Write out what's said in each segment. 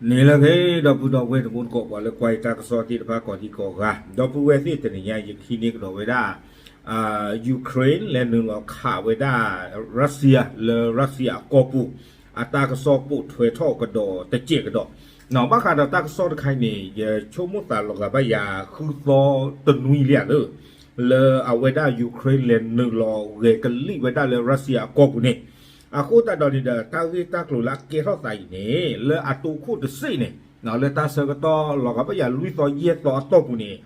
န့ၣ်လၢအဂ့ၤ ဒီပုၢ်ဒီဝဲၢ်တံၤသကိး ပှၤလၢကွၢ်ယတၢ်ကစီၣ်သ့ၣ်တဖၣ်ကိးဒံကိးဂၤ, ဒီပုၢ်ဝဲၢ်သ့ၣ် တနံၤညါအံၤ ယဟံးန့ၢ်ကဒီးဝဲဒၣ် Ukraine လဲၤနုာ်လီၤခးဝဲဒၣ် Russia လၢ Russia အကီၢ်ပူၤ အတၢ်ကစီၣ်ပိာ်ထွဲထီၣ်ကဒီးတစဲးကဒီး, ဘၣ်ဃးဒီးတၢ်ကစီၣ်တခါအံၤန့ၣ် ယဆိကမိၣ်သးလီၤဂာ်ဘၣ်ယၤဃုသီတနွံလံဧါလၢ လၢအဝဲဒၣ် Ukraine လဲၤနုာ်လီၤဂဲၤကလံၣ်ဝဲဒၣ်လၢ Russia အကီၢ်ပူၤန့ၣ်, အဃိသတးဒီးန့ၣ်ဒီး တၢ်ဂ့ၢ်တၢ်ကျိၤလၢအကဲထီၣ်သးအံၤန့ၣ် လၢအတိခိၣ်တစ့ၣ်န့ၣ် လၢတၢ်ဆၢကတီၢ်လီၤဂာ်ဘၣ်ယၤလွံၢ်သီယဲၢ်သီအတီၢ်ပူၤန့ၣ်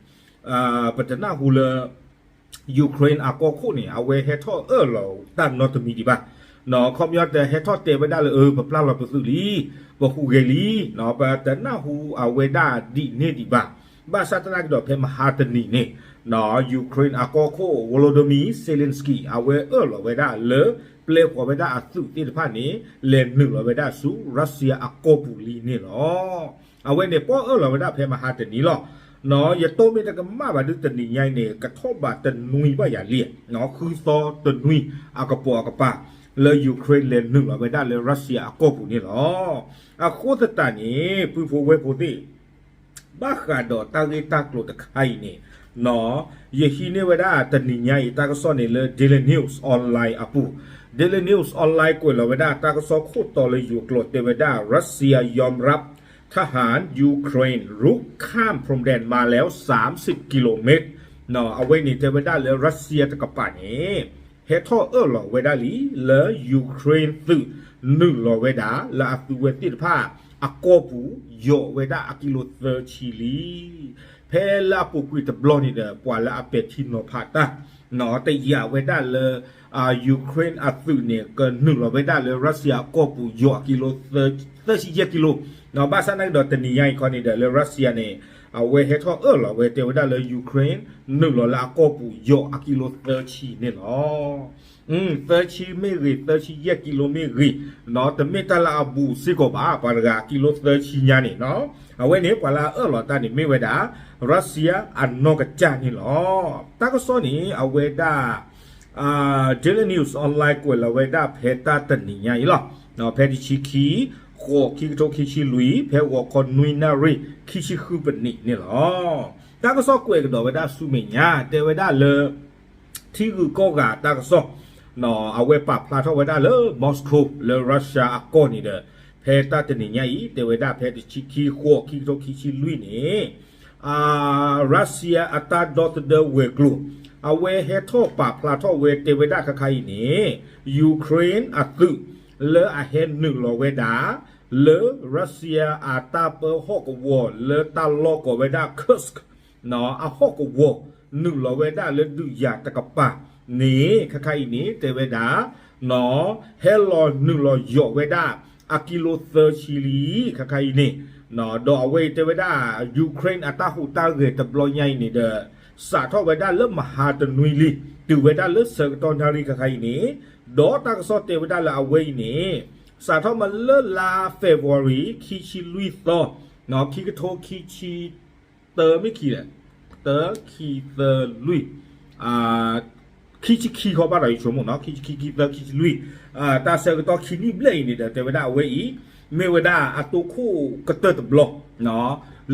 ပတနၢ်ဟူလၢ Ukraine အကီၢ်ခိၣ်န့ၣ် အဝဲဟဲထီၣ်အၢၣ်လီၤတၢ်နီတမံၤဒံးဘၣ်, ခီပညီတဟဲထီၣ်တဲဝဲဒၣ်လၢ အၢ ပပျၢ်လီၤပသုးလံ, ပဟူးဂဲၤလံ, ပတနၢ်ဟူအဝဲဒၣ်ဒ်န့ၣ်ဒံးဘၣ်, ဘၣ်ဆၣ်သနာ်က့ဒီးဖဲမဟါတနံၤန့ၣ် Ukraine အကီၢ်ခိၣ် Volodymyr Zelensky အဝဲအၢၣ်လီၤဝဲဒၣ်လၢ ပျဲဖှိၣ်ဝဲဒၣ်အသုးသ့ၣ်တဖၣ်န့ၣ် လဲၤနုာ်လီၤဝဲဒၣ်ဆူ Russia အကီၢ်ပူၤလံန့ၣ်လီၤ. အဝဲန့ၣ်ပှၤအၢၣ်လီၤဝဲဒၣ်ဖဲမဟါတနံၤလီၤ. ယတိၢ်မ့ၢ်တကမၣ်ဘၣ်ဒုးတနံၤညါအံၤန့ၣ် ကထီၣ်ဘးတနွံဘၣ်ယၤလံ, ဃုသီတနွံအကပိာ်အကပၤ လၢ Ukraine လဲၤနုာ်လီၤဝဲဒၣ်လၢ Russia အကီၢ်ပူၤန့ၣ်လီၤ. အဃိသတးန့ၣ် ပုၢ်ဖိဝဲၢ်ဖိသ့ၣ် ဘၣ်ဃးဒီးတၢ်ဂ့ၢ်တၢ်ကျိၤတခါအံၤန့ၣ် ယဟံးန့ၢ်ဝဲဒၣ်တနံၤညါအံၤ တၢ်ကစီၣ်န့ၣ်လၢ Daily News Online အပူၤ, Daily News Online ကွဲးလီၤဝဲဒၣ်တၢ်ကစီၣ်ခိၣ်တီလၢယိၤကျိာ်တဲဝဲဒၣ် Russia ยอมรับ ทหารยูเครนรุกข้ามพรมแดนมาแล้วสามสิบกิโลเมตร အဝဲန့ၣ်တဲဝဲဒၣ်လၢ Russia တကပၤန့ၣ် ဟဲထီၣ်အၢၣ်လီၤဝဲဒၣ်လံ လၢ Ukraine သုးနုာ်လီၤဝဲဒၣ် လၢအသုးဝဲသ့ၣ်တဖၣ်အကီၢ်ပူၤ ယိးဝဲဒၣ်အကံလိသၢဆံလံ. ဖဲလၢအပူၤကွံာ်တဘျီန့ၣ်ဒီး ပှၤလၢအပဲာ်ထံနီၤဖးတၢ် တယာ်ဝဲဒၣ်လၢ Ukraine အသုးန့ၣ် ကနုာ်လီၤဝဲဒၣ်လၢ Russia အကီၢ်ပူၤယိးအကံလိ သၢဆံယဲၢ်ကံလိ, ဘၣ်ဆၣ်သနာ်က့ဒီးတနံၤညါအံၤခီန့ၣ်ဒီး လၢ Russia န့ၣ် အဝဲဟဲထီၣ်အၢၣ်လီၤဝဲတဲဝဲဒၣ်လၢ Ukraine နုာ်လီၤလၢအကီၢ်ပူၤယိးအကံလိသၢဆံန့ၣ်လီၤ. သၢဆံမ့ၢ်ဂ့ၤ သၢဆံယဲၢ်ကံလိမ့ၢ်ဂ့ၤ, တမ့ၢ်တၢ်လၢအဘူးစ့ၢ်ကီးဘၣ် ပှၤတဂၤကံလိသၢဆံညါန့ၣ်, အဝဲန့ၣ် ပှၤလၢအအၢၣ်လီၤတၢ်န့ၣ်မ့ၢ်ဝဲဒၣ် Russia အနီၢ်ကစၢ်န့ၣ်လီၤ. တၢ်ကစီၣ်န့ၣ် အဝဲဒၣ် Daily News Online ကွဲးလီၤဝဲဒၣ်ဖဲတၢ်တနံၤညါအံၤလီၤ. ဖဲတဆံခံ ဃိးခံကထိခံဆံလွံၢ် ဖဲဂီၤခီနွံနၣ်ရံၣ် ခံဆံဃုပနံးန့ၣ်လီၤ. တၢ်ကစီၣ်ကွဲးကဒီးဝဲဒၣ်ဆူမဲာ်ညါ တဲဝဲဒၣ်လၢ ထံဂုၤကီၢ်ဂၤတၢ်ကစီၣ် အဝဲပာ်ဖျါထီၣ်ဝဲဒၣ်လၢ Moscow လၢ Russia အကီၢ်န့ၣ်ဒီး ဖဲတၢ်တနံၤညါအံၤ တဲဝဲဒၣ်ဖဲတဆံခံ ဃိးခံကထိခံဆံလွံၢ်န့ၣ် Russia အတၢ်ဒီသဒၢဝဲၤကျိၤ အဝဲဟဲထီၣ်ပာ်ဖျါထီၣ်ဝဲတဲဝဲဒၣ်ခါခါအံၤန့ၣ် Ukraine အသုး လၢအဟဲနုာ်လီၤဝဲဒၣ် လၢ Russia အတၢ်ပၢဟီၣ်ကဝီၤလၢတၢ်လီၢ်ကိးဝဲဒၣ် Kursk အဟီၣ်ကဝီၤ နုာ်လီၤဝဲဒၣ်လၢဒုးယၤတကပၤန့ၣ် ခါခါအံၤန့ၣ် တဲဝဲဒၣ် ဟဲလီၤနုာ်လီၤယိးဝဲဒၣ် အကံလိသၢဆံလံ ခါခါအံၤန့ၣ်, ဒီးအဝဲအံၤတဲဝဲဒၣ် Ukraine အတၢ်ဟူးတၢ်ဂဲၤတဘျီညါအံၤန့ၣ်ဒီး စးထီၣ်ဝဲဒၣ်လၢမဟါတနွံလံ တုၤဝဲဒၣ်လၢဆၢကတီၢ်နၣ်ရံၣ်ခါခါအံၤန့ၣ်, ဒီးတၢ်ကစီၣ်တဲဝဲဒၣ်လၢအဝဲအံၤန့ၣ် စးထီၣ်မးလၢလါ February ခံဆံလွံၢ်သီ ခံကထိခံဆံ တၢမ့ၢ်ခံလဲၣ်, တၢ ခံ သၢ လွံၢ် ခံဆံခံဃီဘၣ်ဒီးယဆိကမိၣ်နီၤ ခံဆံခံ ခံ သၢ ခံဆံလွံၢ် တၢ်ဆၢကတီၢ်ခံနံၣ်ဘျဲၣ်အံၤန့ၣ်ဒီး တဲဝဲဒၣ်အဝဲအံၤ မ့ၢ်ဝဲဒၣ်အတိခိၣ်ကတၢၢ်တဘျီ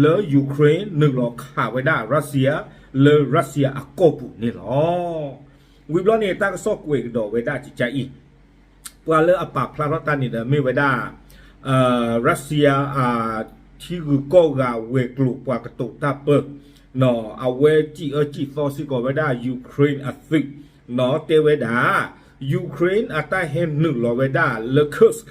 လၢ Ukraine နုာ်လီၤခးဝဲဒၣ် Russia လၢ Russia အကီၢ်ပူၤန့ၣ်လီၤ. ဝံၤဘျီန့ၣ် တၢ်ကစီၣ်ကွဲးကဒီးဝဲဒၣ်ကကါအံၤ ပှၤလၢအပာ်ဖျါထီၣ်တၢ်န့ၣ်ဒီး မ့ၢ်ဝဲဒၣ် Russia ထံဂုၤကီၢ်ဂၤဝဲၤကျိၤပှၤကတိၤတၢ်ပၢ အဝဲစံးအၢစံးသီစ့ၢ်ကီးဝဲဒၣ် Ukraine အသုး တဲဝဲဒၣ် Ukraine အတၢ်ဟဲနုာ်လီၤဝဲဒၣ်လၢ Kursk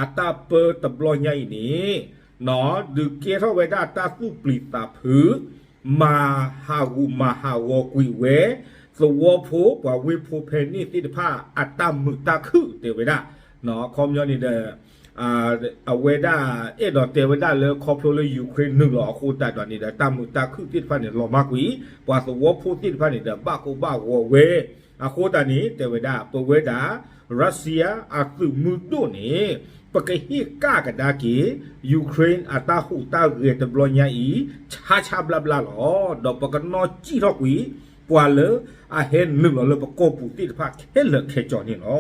အတၢ်ပၢတဘျီညါအံၤန့ၣ် ဒုးကဲထီၣ်ဝဲဒၣ်တၢ်သူၣ်ပျံၤသးဖုး မၤဟးဂူာ်မၤဟးဂီၤကွံာ်ဝဲ သဝီဖိပှၤဝ့ၢ်ဖိဖဲန့ၣ်သ့ၣ်တဖၣ် အတၢ်မုာ်တၢ်ခုၣ်တဲဝဲဒၣ် ခီပညီန့ၣ်ဒီး အဝဲဒၣ်အဲၣ်ဒိးတဲဝဲဒၣ်လၢခီဖျိလၢ Ukraine နုာ်လီၤအဃိသတးဒီးန့ၣ်ဒီး တၢ်မုာ်တၢ်ခုၣ်သ့ၣ်တဖၣ်န့ၣ် လီၤမၢ်ကွံာ် ပှၤသဝီဖိသ့ၣ်တဖၣ်န့ၣ်ဒီး ဘၣ်ကိၢ်ဘၣ်ဂီၤဝဲ အဃိသတးန့ၣ် တဲဝဲဒၣ် ပဝဲဒၣ် Russia အသုးမုၢ်ဒိၣ်န့ၣ် ပကဟ့ၣ်ကၣ်ကဒါက့ၤ Ukraine အတၢ်ဟူးတၢ်ဂဲၤတဘျီညါအံၤ ဆါဆါဘျါဘျါလီၤ. ဒီးပကနီၣ်စံၣ်ထီၣ်ကွံာ် ပှၤလၢအဟဲနုာ်လီၤလၢပကီၢ်ပူၤသ့ၣ်တဖၣ်ခဲလၢာ်ခဲဆ့န့ၣ်လီၤ.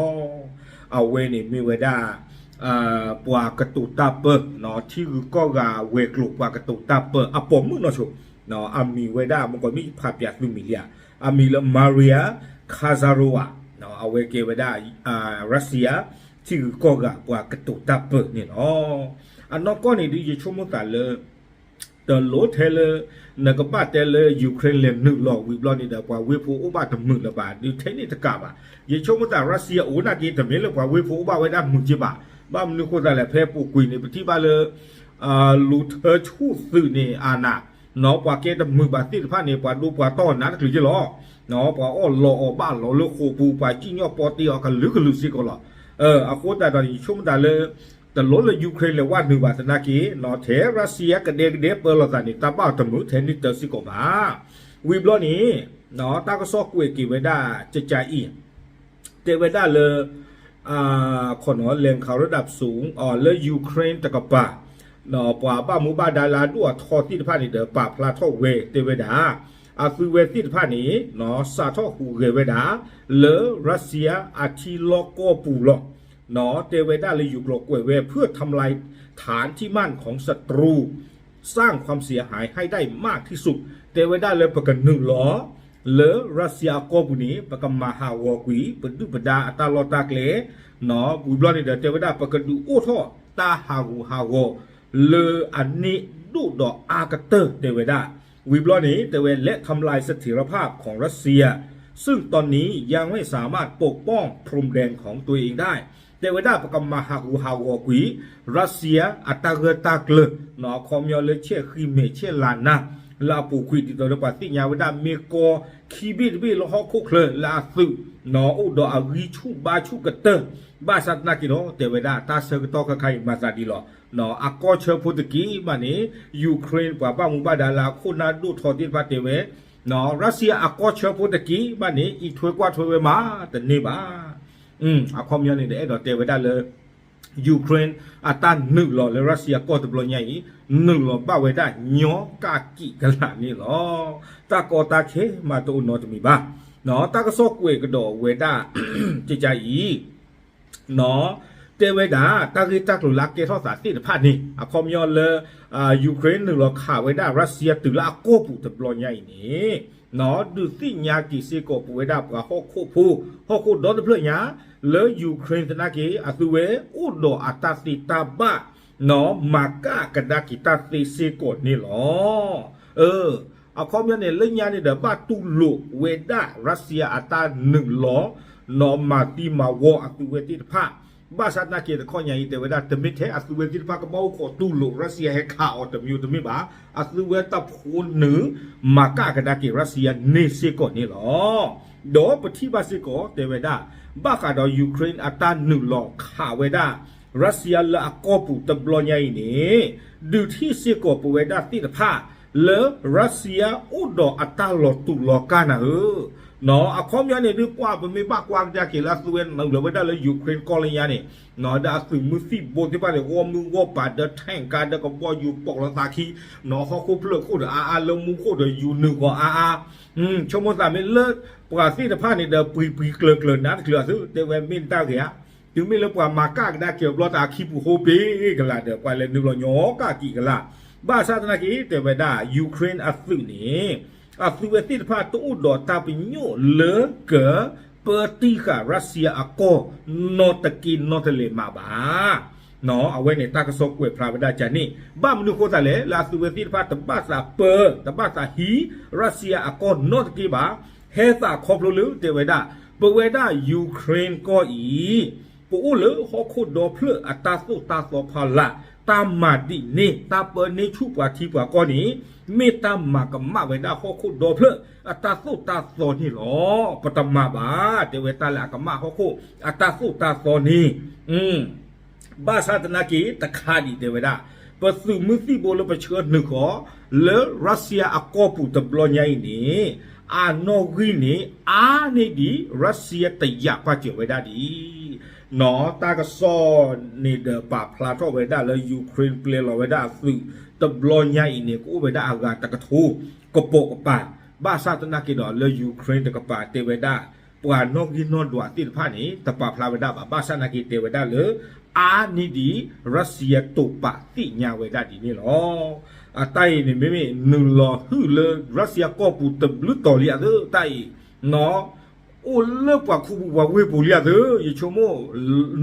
အဝဲန့ၣ်မ့ၢ်ဝဲဒၣ် ပှၤကတိၤတၢ်ပၢ ထံဂုၤကီၢ်ဂၤဝဲၤကျိၤ ပှၤကတိၤတၢ်ပၢအပိာ်မုၣ်နီၢ်ဆိ အမံၤဝဲဒၣ် မ့ၢ်ကီးမ့ၢ်ဖးပၠးသုမံၤလံဧါ, အမံၤလၢ Maria Zakharova, အဝဲကဲဝဲဒၣ် Russia ထံဂုၤကီၢ်ဂၤပှၤကတိၤတၢ်ပၢန့ၣ်လီၤ. အနီၢ်ကီၢ်န့ၣ်ဒုး ယဆိကမိၣ်သးလၢ တလိၣ်ထဲလၢ နကဘၣ်တဲလၢ Ukraine လဲၤနုာ်လီၤဝံၤဘျီန့ၣ်ဒီး ပှၤဝ့ၢ်ဖိအိၣ်ဘၣ်တမုာ်လၢၤဘၣ် ဒုးထဲန့ၣ်တကးဘၣ်. ယဆိကမိၣ်သး Russia အိၣ်နာ်က့ တမ့ၢ်လၢပှၤဝ့ၢ်ဖိအိၣ်ဘၣ်ဝဲဒၣ်မုာ်က့ဘၣ်. ဘၣ်မနုၤဃိသးလဲၣ် ဖဲပူၤကွံာ်န့ၣ် ပထံၣ်ဘၣ်လၢ လူၤထၢဆူၣ်သုးန့ၣ် အနၤ နီၢ် ပှၤကဲတမုာ်ဘၣ်သ့ၣ်တဖၣ်န့ၣ် ပှၤဒိပှၤတီၢ်နးတချုးက့လီၤ. ပှၤအီၣ်လီၤအီၤဘၣ်လီၤလၢဃိာ်ပူၤ ပှၤစံၣ်ညီၣ်ပီတ့အီၤကလုာ်ကလုာ်စ့ၢ်ကီးလီၤ. အဃိသတးဒီး ယဆိကမိၣ်သးလၢ တလိၣ်လၢ Ukraine လဲၤဝဲနုာ်ဘၣ်သနာ်က့ နီၢ် ထဲ Russia ကဒဲကဒဲပၢလီၤသးန့ၣ် တၢ်ဘၣ်အီၤတမုာ်ထဲန့ၣ်တၢ်စ့ၢ်ကီးဘၣ်. ဝံၤဘျီန့ၣ် တၢ်ကစီၣ်ကွဲးက့ၤဝဲဒၣ် ကကါအံၤ တဲဝဲဒၣ်လၢ ခီနီၢ် လၢ ခးရဒၣ်ပစိ လၢ Ukraine တကပၤ ပှၤဘၣ်မူဘၣ်ဒါလၢအဒိၣ်အထီသ့ၣ်တဖၣ်န့ၣ်ဒီး ပာ်ဖျါထီၣ်ဝဲတဲဝဲဒၣ် အသုဝဲသ့ၣ်တဖၣ်န့ၣ် စးထီၣ်ဟူးဂဲၤဝဲဒၣ် လၢ Russia အထံလီၢ်ကီၢ်ပူၤလီၤ. တဲဝဲဒၣ်လၢ ယူၤကျိၤကွဲးဝဲ เพื่อทำลายฐานที่มั่นของศัตรู สร้างความเสียหายให้ได้มากที่สุด တဲဝဲဒၣ်လၢပကနုာ်လီၤ လၢ Russia အကီၢ်ပူၤန့ၣ် ပကမၤဟးဂီၤကွံာ် ပဒုၣ်ပဒါအတၢ်လီၢ်တၢ်ကျဲ ဝံၤဘျီန့ၣ်ဒီး တဲဝဲဒၣ်ပကဒုးအိၣ်ထီၣ်တၢ်ဟးဂူာ်ဟးဂီၤ လၢအန့ၢ်ဒိၣ်ဒီးအါကတၢၢ်တဲဝဲဒၣ်. ဝံၤဘျီန့ၣ် တဲဝဲ และทำลายเสถียรภาพของรัสเซีย ซึ่งตอนนี้ยังไม่สามารถปกป้องพรมแดนของตัวเองได้ တဲဝဲဒၣ်ပကမၤဟးဂူာ်ဟးဂီၤကွံာ် Russia အတၢ်ဂၢၢ်တၢ်ကျၢၤ အခီပညီလၢဆဲးဃံမဲာ်ဆဲးလၤနၤ လၢအပူၤကွံာ်ဒ်သိးလၢပှၤသ့ၣ်ညါဝဲဒၣ် မ့ၢ်ကီခံဘ့ၣ်တဘ့ၣ်လၢဟီၣ်ခိၣ်ချၢလၢအသုး အိၣ်ဒီးအဂံၢ်ဆူၣ်ဘါဆူၣ်ကတၢၢ် ဘၣ်ဆၣ်သနာ်က့ဒီး တဲဝဲဒၣ်တၢ်ဆၢကတီၢ်ခါခါအံၤမၤသးဒ်လီၤ. အကီၢ်ဆၢဖိတက့ၢ်ဘၣ်န့ၣ် Ukraine ပှၤဘၣ်မူဘၣ်ဒါလၢအခိၣ်နၢ်ဒိၣ်ထီသ့ၣ်တဖၣ်တဲဝဲ Russia အကီၢ်ဆၢဖိတက့ၢ်ဘၣ်န့ၣ် အံးထွဲကွၢ်ထွဲဝဲမးတန့ၢ်ဘၣ်. အခီပညီန့ၣ်ဒီး အဲၣ်ဒိးတဲဝဲဒၣ်လၢ Ukraine အတၢ်နုာ်လီၤလၢ Russia ကီၢ်တဘျီညါအံၤ နုာ်လီၤဘၣ်ဝဲဒၣ်ညီကၣ်ကံးကလးန့ၣ်လီၤ. တၢ်ကီတၢ်ခဲမးတအိၣ်နီတမံၤဘၣ်. တၢ်ကစီၣ်ကွဲးကဒီးဝဲဒၣ် ကကါအံၤ တဲဝဲဒၣ် တၢ်ဂ့ၢ်တၢ်ကျိၤလၢအကဲထီၣ်သးသ့ၣ်တဖၣ်န့ၣ် အခီပညီလၢ Ukraine နုာ်လီၤခးဝဲဒၣ် Russia တုၤလၢအကီၢ်ပူၤတဘျီညါအံၤန့ၣ် ဒုးသ့ၣ်ညါက့ၤစ့ၢ်ကီးပဝဲဒၣ်ပှၤဟီၣ်ခိၣ်ဖိ ဟီၣ်ခိၣ်ဒီတဖျၢၣ်ညါ လၢ Ukraine သနာ်က့ အသုဝဲအိၣ်ဒီးအတၢ်သ့တၢ်ဘၣ် မၤကၣ်ကဒါက့ၤတၢ်သ့စ့ၢ်ကီးန့ၣ်လီၤ. အခီပညီန့ၣ် လၢညါန့ၣ်ဒီး ဘၣ်တူၢ်လိာ်ဝဲဒၣ် Russia အတၢ်နုာ်လီၤ နီၢ် မၤသံမၤဝီအသုဝဲသ့ၣ်တဖၣ် ဘၣ်ဆၣ်သနာ်က့တခီညါအံၤ တဲဝဲဒၣ် တမ့ၢ်ထဲအသုဝဲသ့ၣ်တဖၣ်ကဘၣ်အိၣ်ခိးတူၢ်လိာ် Russia ဟဲခးအီၤတမံၤတမ့ၢ်ဘၣ်, အသုဝဲတဖိနုာ် မၤကၣ်ကဒါက့ၤ Russia န့ၣ်စ့ၢ်ကီးန့ၣ်လီၤ. ဒီးပထံၣ်ဘၣ်စ့ၢ်ကီးတဲဝဲဒၣ် ဘၣ်ဃးဒီး Ukraine အတၢ်နုာ်လီၤခးဝဲဒၣ် Russia လၢအကီၢ်ပူၤတဘျီညါအံၤန့ၣ် ဒုးထံၣ်စ့ၢ်ကီးပဝဲဒၣ်သ့ၣ်တဖၣ် လၢ Russia အိၣ်ဒီးအတၢ်လီၤတူာ်လီၤကာ်နၤဧၢ အခီပညီန့ၣ် ဒုးပှၤပမ့ၢ်ဘၣ်ကွၢ်ကဒါက့ၤလၢအသုဝဲနုာ်လီၤဝဲဒၣ်လၢ Ukraine ကီၢ်လၢညါန့ၣ် ဒီးအသုးမုၢ်သံၣ်ဘိသ့ၣ်တဖၣ်န့ၣ် ဂီၢ်မုၢ်ဂီၢ်ပၤဒီး tank ကါဒီးကဘီယူၤပိာ်လီၤသးခံ နီၢ် ဟီၣ်ခိၣ်ဖျၢၣ်ခိၣ်ဒီးအါအါ လၢမူခိၣ်ဒီးယူၤနုာ်ဂီၤအါအါ ဆိကမိၣ်သးမ့ၢ်လၢ ပှၤသ့ၣ်တဖၣ်န့ၣ်ဒီး ပှံၤပှံၤကျၢၤကျၢၤနးတချုးအသု တဲဝဲမ့ၢ်တၢ်ဂ့ၤဧါ တုၤမ့ၢ်လၢပှၤမၤကၣ်ကဒါက့ၤအဘျီ တၢ်အခံပူၤဟိပ့ၤကလာ်ဒီး ပှၤလဲၤနုာ်လီၤညီကၣ်ကံးကလာ် ဘၣ်ဆၣ်သနာ်က့ တဲဝဲဒၣ် Ukraine အသုးန့ၣ် အသုဝဲသ့ၣ်တဖၣ်တအိၣ်ဒီးတၢ်ပညိၣ်လၢက ပၢတံၢ်ဃာ် Russia အကီၢ် နီတက့နီတလဲးမးဘၣ်. အဝဲန့ၣ်တၢ်ကစီၣ်ကွဲးဖျါဝဲဒၣ်ကန့ၣ် ဘၣ်မနုၤဃိသးလဲၣ် လၢအသုဝဲသ့ၣ်တဖၣ်တဘၣ်သးပၢ တဘၣ်သးဟံး Russia အကီၢ်နီတက့ဘၣ်. ဟဲသးခီဖျိလၢတဲဝဲဒၣ် ပဝဲဒၣ် Ukraine ကီၢ်အံၤ ပအိၣ်လၢဟီၣ်ခိၣ်ဒီဖျၢၣ်အတၢ်သိၣ်တၢ်သီဖီလာ် တၢ်မၤဒ်န့ၣ် တၢ်ပၢန့ၢ်ဆူၣ်ပှၤထံပှၤကီၢ်န့ၣ် မ့ၢ်တၢ်မၤကမၣ်ဝဲဒၣ်ဟီၣ်ခိၣ်ဒီဖျၢၣ်အတၢ်သိၣ်တၢ်သီန့ၣ်လီၤ. ပတမၤဘၣ် တဲဝဲတၢ်လၢအကမၣ်ဟီၣ်ခိၣ်အတၢ်သိၣ်တၢ်သီန့ၣ် ဘၣ်ဆၣ်သနာ်က့တခါဒံးတဲဝဲဒၣ် ပသုးမုၢ်သံၣ်ဘိလၢပဆှၢနုာ်ဃီၤ လၢ Russia အကီၢ်ပူၤတဘျီညါအံၤန့ၣ် အနီၣ်ဂံၢ်န့ၣ် အါန့ၢ်ဒံး Russia တယာ်ပာ်စၢၤဝဲဒၣ်ဒံး နီၢ် တၢ်ကစီၣ်န့ၣ်ဒီးပာ်ဖျါထီၣ်ဝဲဒၣ်လၢ Ukraine ပျဲလီၤဝဲဒၣ်အသုးတဘျီညါအံၤန့ၣ် ကအိၣ်ဝဲဒၣ်အဂၤတကထိ ကပိာ်ကပၤ ဘၣ်ဆၣ်သနာ်က့ဒီးလၢ Ukraine တကပၤတဲဝဲဒၣ် ပှၤနီၣ်ဂံၢ်နီၣ်ဒွးသ့ၣ်တဖၣ်န့ၣ် တပာ်ဖျါဝဲဒၣ်ဘၣ် ဘၣ်ဆၣ်နာ်က့တဲဝဲဒၣ်လၢ အါန့ၢ်ဒံး ရၢၣ်စံယါတိာ်ပာ်သ့ၣ်ညါဝဲဒၣ်ဒ်န့ၣ်လီၤ. အတၢ်အံၤန့ၣ် မ့မ့ၢ်နုာ်လီၤဟုၣ်လၢရၢၣ်စံယါကီၢ်ပူၤတဘျုးတီၤလံအသၢ တၢ်အံၤ နီၣ် အိၣ်လၢပှၤခူပူၤပှၤဝ့ၢ်ပူၤလံအသၢ ယဆိကမိၣ်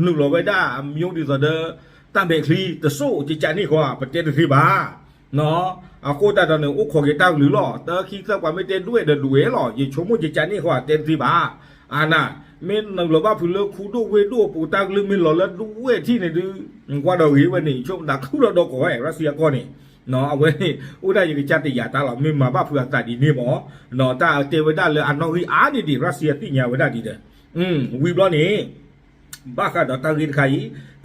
နုာ်လီၤဝဲဒၣ်အမျိုးဒ်သိးဒီး တၢ်မဲာ်ချံတစိၢ် ကကးန့ၣ်ဃီ ပတဲတသ့ဘၣ် နီၣ် အဃိသတးဒီးန့ၣ် အိၣ်ခိးက့ၤတၢ်ကလုာ်လီၤ. တခံသၢပှၤမ့ၢ်တဲဒွဲၣ်ဒီးဒွဲၣ်လီၤ. ယဆိကမိၣ်ကကးန့ၣ်ဃီ တဲတသ့ဘၣ်. အနၢ် မ့ၢ်နုာ်လီၤဘၣ်ဖုးလၢခူဒိၣ်ဝ့ၢ်ဒိၣ်အပူၤ တၢ်ကလုၢ်မ့ၢ်လီၤလၢဒွဲၣ်ထံၣ်န့ၣ်ဒုး ကွၢ်ဒီးဂ့ၤဝဲန့ၣ် ယဆိကမိၣ်နၤခူၣ်လီၤဒီးကီးဝဲ ရၢၣ်စံယါကီၢ်န့ၣ် အဝဲန့ၣ် အိၣ်ဒၣ်ယကစၢ်တယာ်တၢ်လီၤ မ့ၢ်မၤဘၣ်ဖုးအသးဒ်န့ၣ်မ့ၢ် နီၣ် တၢ်တဲဝဲဒၣ်လၢအနီၣ်ဂံၢ်အါန့ၢ်ဒံး ရၢၣ်စံယါသ့ၣ်ညါဝဲဒၣ်ဒ်ဒီး ဝံၤဘျီန့ၣ် ဘၣ်ဃးဒီးတၢ်ဂ့ၢ်တခါအံၤ ပ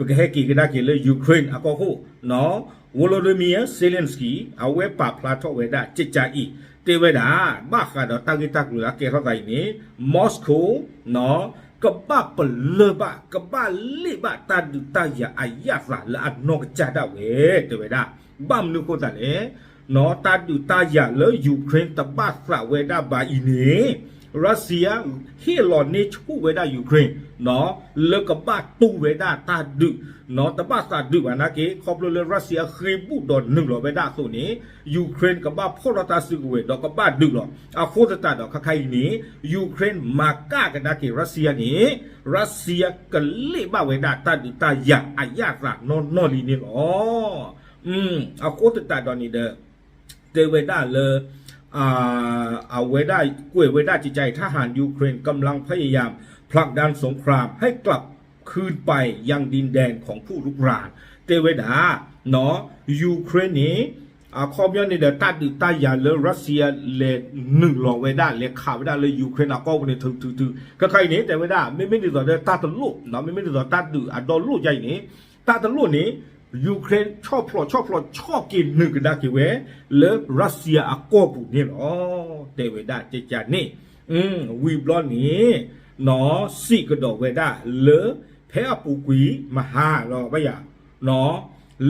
ကဟဲက့ၤကဒါက့ၤလၢ Ukraine အကီၢ်ခိၣ် နီၣ် Volodymyr Zelensky အဝဲပာ်ဖျါထီၣ်ဝဲဒၣ်ကကးအံၤ တဲဝဲဒၣ် ဘၣ်ဃးဒီးတၢ်ဂ့ၢ်တၢ်ကျိၤလၢအကဲထီၣ်သးအံၤန့ၣ် Moscow နီၣ် ကဘၣ်ပလၢၢ်ဘၣ် ကဘၣ်လ့ၣ်ဘၣ်တၢ်ဒုးတၢ်ယၤအယၣ်သးလၢအနီၢ်ကစၢ်ဒၣ်ဝဲ တဲဝဲဒၣ် ဘၣ်မနုၤအဃိသတးလဲၣ် နီၣ် တၢ်ဒုးတၢ်ယၤလၢ Ukraine တဘၣ်သးဝဲဒၣ်ဘၣ်အံၤန့ၣ် ရၢၣ်စံယါ ဟ့ၣ်လီၤန့ၢ်ဆူၣ်ဝဲဒၣ် Ukraine နီၣ် လၢကဘၣ်တူၢ်ဝဲဒၣ်တၢ်ဒုး နီၣ် တဘၣ်သးဒုးဘၣ်နာ်က့ ခီဖျိလၢရၢၣ်စံယါဃ့ဘူၣ်ဒီးနုာ်လီၤဝဲဒၣ်အသိးန့ၣ် Ukraine ကဘၣ်ဖီၣ်ထီၣ်တၢ်စုကဝဲၤဒီးကဘၣ်ဒုးလီၤ. အဃိသတးဒီးခဲခါအံၤန့ၣ် Ukraine မၤကၣ်ကဒါက့ၤရၢၣ်စံယါန့ၣ် ရၢၣ်စံယါကလ့ၣ်ဘၣ်ဝဲဒၣ်တၢ်ဒုးတၢ်ယၤအယၣ်သးနီၢ်နီၢ်လံန့ၣ်လီၤ. အဃိသတးဒီးန့ၣ်ဒီး တဲဝဲဒၣ်လၢ အဝဲဒၣ်ကွဲးဝဲဒၣ်ကကးအံၤ ทหารยูเครนกำลังพยายามผลักดันสงครามให้กลับคืนไปยังดินแดนของผู้รุกราน တဲဝဲဒၣ် နီၣ် Ukraine န့ၣ် အခီပညီန့ၣ်ဒီး တၢ်ဒုးတၢ်ယၤလၢရၢၣ်စံယါလဲၤနုာ်လီၤဝဲဒၣ် လဲၤခးဝဲဒၣ်လၢ Ukraine အကီၢ်ပူၤန့ၣ် ထုးထုးထုး ခဲခါအံၤန့ၣ် တဲဝဲဒၣ် မ့မ့ၢ်ဒ်သိးဒီးတၢ်တလိၣ် နီၣ် မ့မ့ၢ်ဒ်သိးတၢ်ဒုးအဒီလိၣ်ဒ်အံၤန့ၣ် တၢ်တလိၣ်န့ၣ် Ukraine ဆီၣ်ဖျိးဆီၣ်ဖျိးဆီၣ်က့ၤနုာ်ကဒါက့ၤဝဲ လၢရၢၣ်စံယါအကီၢ်ပူၤန့ၣ်လီၤ. တဲဝဲဒၣ်ကကးန့ၣ် ဝံၤဘျီန့ၣ် နီၣ် စံးကဒီးဝဲဒၣ်လၢ ဖဲအပူၤကွံာ် မဟါလီၤဘၣ်ယၤ နီၣ်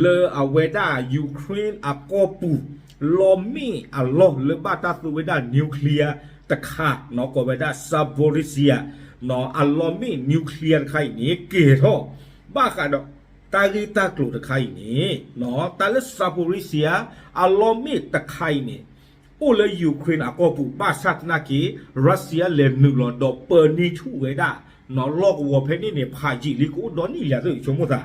လၢအဝဲဒၣ် Ukraine အကီၢ်ပူၤ လီမ့ၣ်အလီၢ်လၢဘၣ်တၢ်သူဝဲဒၣ် nuclear တခါ နီၣ် ကိးဝဲဒၣ် Zaporizhzhia နီၣ် အလီမ့ၣ် nuclear တခါအံၤန့ၣ် ကဲၤထီၣ် ဘၣ်ဃးဒီး တၢ်ဂ့ၢ်တၢ်ကျိၤတခါအံၤန့ၣ် နီၣ် တၢ်လၢ Zaporizhzhia အလီမ့ၣ်တခါအံၤန့ၣ် အိၣ်လၢ Ukraine အကီၢ်ပူၤ ဘၣ်ဆၣ်သနာ်က့ ရၢၣ်စံယါလဲၤနုာ်လီၤဒီးပၢန့ၢ်ဆူၣ်ဝဲဒၣ် နီၣ် လီၢ်ကဝီၤဖဲန့ၣ်န့ၣ် ဖးယံာ်လံ ကအိၣ်ဒီနံၣ်လံအသိး ဆိကမိၣ်သး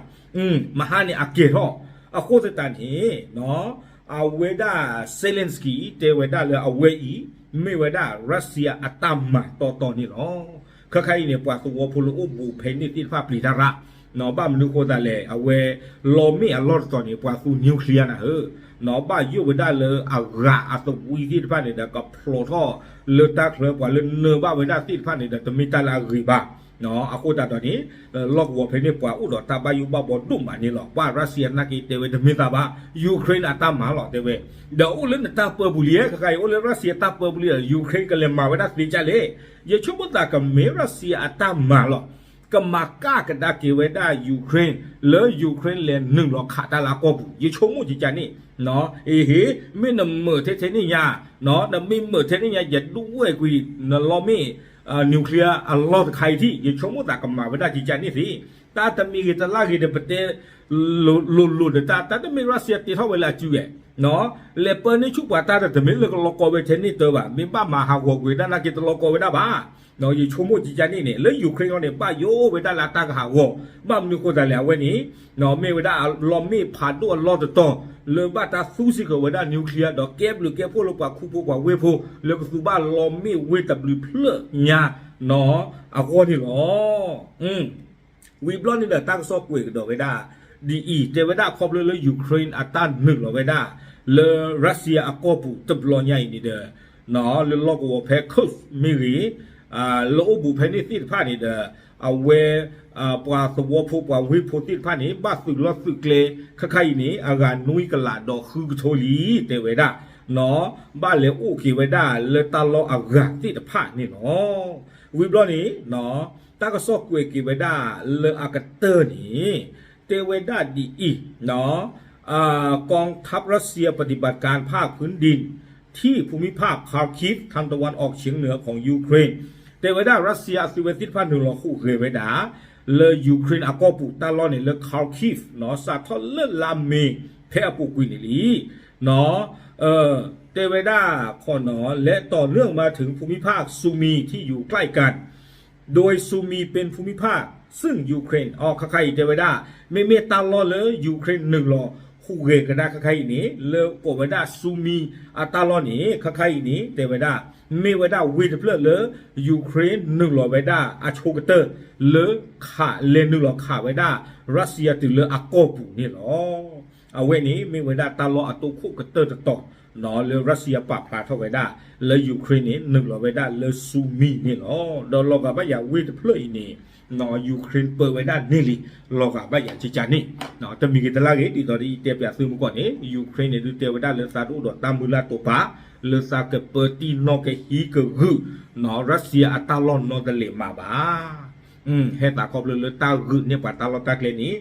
မဟါန့ၣ်အကဲၤထီၣ် အဃိသတးန့ၣ် နီၣ် အဝဲဒၣ် Zelensky တဲဝဲဒၣ်လၢအဝဲအံၤ မ့ၢ်ဝဲဒၣ်ရၢၣ်စံယါအတၢ်မၤတီတီန့ၣ်လီၤ. ခဲခါအံၤန့ၣ် ပှၤသဝီဖိလၢအိၣ်ဘူးဖဲန့ၣ်သ့ၣ်တဖၣ်ပျံၤတၢ်ရၣ် နီၣ် ဘၣ်မနုၤဃိသတးလဲၣ် အဝဲ လီမ့ၣ်အလီၢ်တတီၤန့ၣ် ပှၤသူ nuclear နၤဧၢ နီၣ် ဘၣ်ယိၣ်ဝဲဒၣ်လၢအဂၤအသဝံသ့ၣ်တဖၣ်န့ၣ်ဒီး ကဖျိးထီၣ်လၢတၢ်ချၢ ပှၤလၢနၢဘၣ်ဝဲဒၣ်သ့ၣ်တဖၣ်န့ၣ်ဒီး တမ့ၢ်တၢ်လၢအဂ့ၤဘၣ် နီၣ် အဃိသတးဒီးန့ၣ် လီၢ်ကဝီၤဖဲန့ၣ်ပှၤအိၣ်ဒီးတၢ်ဘၣ်ယိၣ်ဘၣ်ဘီဒိၣ်မးန့ၣ်လီၤ. ဘၣ်ရၢၣ်စံယါသနာ်က့တဲဝဲတမ့ၢ်သးဘၣ် Ukraine အတၢ်မၤလီၤ တဲဝဲ ဒီးအိၣ်လၢနတၢ်ပၢပူၤလံ ခဲခါအံၤ အိၣ်လၢရၢၣ်စံယါတၢ်ပၢပူၤလံဒီး Ukraine ကလဲၤမၤဝဲဒၣ်သ့ကၢ်လဲၣ် ယဆိကမိၣ်သးကမ့ၢ်ရၢၣ်စံယါအတၢ်မၤလီၤ. ကမၤကၣ်ကဒါက့ၤဝဲဒၣ် Ukraine လၢ Ukraine လဲၤနုာ်လီၤခးတၢ်လၢအကီၢ်ပူၤ ယဆိကမိၣ်ကကန့ၣ် အဟ့ မ့ၢ်နမုာ်ထဲထဲန့ၣ်ညါ နမ့ၢ်မုာ်ထဲန့ၣ်ညါ ယဒုးဝဲၢ်ကွံာ် နလီမ့ၣ် nuclear အလီၢ်တခါအံၤထံၣ် ယဆိကမိၣ်သးကမၤဝဲဒၣ်ကကန့ၣ်သ့ တၢ်တမံၤဂ့ၤတလၢ်ဂ့ၤဒီးပတဲ လိၤလိၤဒီးတၢ် တၢ်တမ့ၢ်ရၢၣ်စံယါတ့ထီၣ်ဝဲလၢအစုဝဲ လဲၤပၢန့ၢ်ဆူၣ်ပှၤတၢ်ဒီးတမ့ၢ်လၢကလီၤကီဝဲထဲန့ၣ်တၢ်ဘၣ် မ့ၢ်ဘၣ်မၤဟးဂီၤကွံာ်ဝဲဒၣ်နာ်က့တလီၤကီဝဲဒၣ်ဘၣ် ယဆိကမိၣ်ကကန့ၣ်န့ၣ် လၢ Ukraine အီၤန့ၣ် ဘၣ်ယိၣ်ဝဲဒၣ်လၢအတၢ်ကဟးဂီၤ ဘၣ်မနုၤဃိသတးလဲၣ် အဝဲန့ၣ် မ့ၢ်ဝဲဒၣ်လီမ့ၣ်ဖးဒိၣ်အလီၢ်တတီၤ လၢဘၣ်တၢ်သူစ့ၢ်ကီးဝဲဒၣ် nuclear ဒီးကဲဘျုးကဲဖှိၣ်လၢပှၤခူဖိပှၤဝ့ၢ်ဖိ လၢကသူဘၣ်လီမ့ၣ်ဝ့ၢ်တဘျုးဖျၢၣ်ညါ အဂီၢ်န့ၣ်လီၤ. ဝံၤဘျီန့ၣ်ဒီးတၢ်ကစီၣ်ကွဲးကဒီးဝဲဒၣ် ဒ်အံၤ တဲဝဲဒၣ်ခီဖျိလၢ Ukraine အတၢ်နုာ်လီၤဝဲဒၣ် လၢရၢၣ်စံယါအကီၢ်ပူၤတဘျီညါအံၤန့ၣ်ဒီး လၢလီၢ်ကဝီၤဖဲ Kursk မ့ၢ်ဂ့ၤ လၢအိၣ်ဘူးဖဲန့ၣ်သ့ၣ်တဖၣ်န့ၣ်ဒီး အဝဲ ပှၤသဝီဖိပှၤဝ့ၢ်ဖိသ့ၣ်တဖၣ်န့ၣ် ဘၣ်သုးလီၢ်သုးကျဲ ခဲခါအံၤန့ၣ် အဂၤနွံကလးဒီးဃုကထိလံ တဲဝဲဒၣ် ဘၣ်လဲၤအိၣ်က့ၤဝဲဒၣ်လၢတၢ်လီၢ်အဂၤသ့ၣ်တဖၣ်န့ၣ်လီၤ. ဝံၤဘျီန့ၣ် တၢ်ကစီၣ်ကွဲးက့ၤဝဲဒၣ်လၢအကတၢၢ်န့ၣ် တဲဝဲဒၣ်ဒ်အံၤ กองทัพรัสเซียปฏิบัติการภาคพื้นดินที่ภูมิภาค Kharkiv ทางตะวันออกเฉียงเหนือของยูเครน တဲဝဲဒၣ် Russia အသုးဝဲသ့ၣ်တဖၣ်နုာ်လီၤဟူးဂဲၤဝဲဒၣ် လၢ Ukraine အကီၢ်ပူၤတၢ်လီၢ်န့ၣ် လၢ Kharkiv နီၤ စးထီၣ်လၢလါမ့ၤ ဖဲအပူၤကွံာ်န့ၣ်လံ နီၤ တဲဝဲဒၣ် ခီနီၤ และต่อเนื่องมาถึงภูมิภาค Sumy ที่อยู่ใกล้กัน โดย Sumy เป็นภูมิภาค ซึ่ง Ukraine အီ ခါခါအံၤတဲဝဲဒၣ် မ့မ့ၢ်တၢ်လီၢ်လၢ Ukraine နုာ်လီၤဟူးဂဲၤကဒါခါခါအံၤန့ၣ် လၢကိးဝဲဒၣ် Sumy အတၢ်လီၢ်န့ၣ် ခါခါအံၤန့ၣ် တဲဝဲဒၣ် မ့ၢ်ဝဲဒၣ်ဝ့ၢ်တဖျၢၣ်လၢ Ukraine နုာ်လီၤဝဲဒၣ်အဆိကတၢၢ် လၢခး လဲၤနုာ်လီၤခးဝဲဒၣ် Russia တုၤလၢအကီၢ်ပူၤန့ၣ်လီၤ. အဝဲန့ၣ် မ့ၢ်ဝဲဒၣ်တၢ်လီၢ်အတိခိၣ်ကတၢၢ်တတီၤ လၢ Russia ပာ်ဖျါထီၣ်ဝဲဒၣ် လၢ Ukraine န့ၣ် နုာ်လီၤဝဲဒၣ်လၢ Sumy န့ၣ်လီၤ. ဒီးလီၤဂာ်ဘၣ်ယၤဝ့ၢ်တဖျၢၣ်အံၤန့ၣ် Ukraine ပၢဝဲဒၣ်န့ၢ်လံ လီၤဂာ်ဘၣ်ယၤကကန့ၣ် တမံၤဂ့ၤတလၢ်ဂ့ၤ ဒ်သိးဒီးယတဲပၠးသုမုၢ်ကီၢ်န့ၣ် Ukraine န့ၣ် ဒုးတဲဝဲဒၣ်လၢသးတအိၣ်ဒီးတၢ်မုၢ်လၢ်တိာ်ပာ် လၢသးကပၢတံၢ်နီၣ်ကဟံးကဂုာ် Russia အတၢ်လီၢ်နီတလဲးမးဘၣ်. ဟဲသးခီဖျိလၢတၢ်ဂုာ်န့ၢ်ပှၤတၢ်လီၢ်တၢ်ကျဲန့ၣ်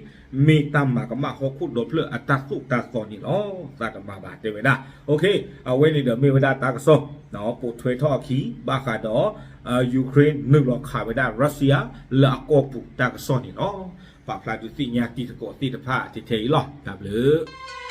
မ့ၢ်တၢ်မၤကမၣ်ဟီၣ်ခိၣ်ဒီဖျၢၣ်အတၢ်သိၣ်တၢ်သီန့ၣ်လီၤ. သးတမၤဘၣ် တဲဝဲဒၣ် အဝဲန့ၣ်ဒီးမ့ၢ်ဝဲဒၣ်တၢ်ကစီၣ် ပိာ်ထွဲထီၣ်အခံ ဘၣ်ဃးဒီး Ukraine နုာ်လီၤခးဝဲဒၣ် Russia လၢအကီၢ်ပူၤတၢ်ကစီၣ်န့ၣ်လီၤ. ပာ်ဖျါဒုးသ့ၣ်ညါတံၤသကိးသ့ၣ်တဖၣ်ထဲထဲအံၤလီၤ. တၢ်ဘျုး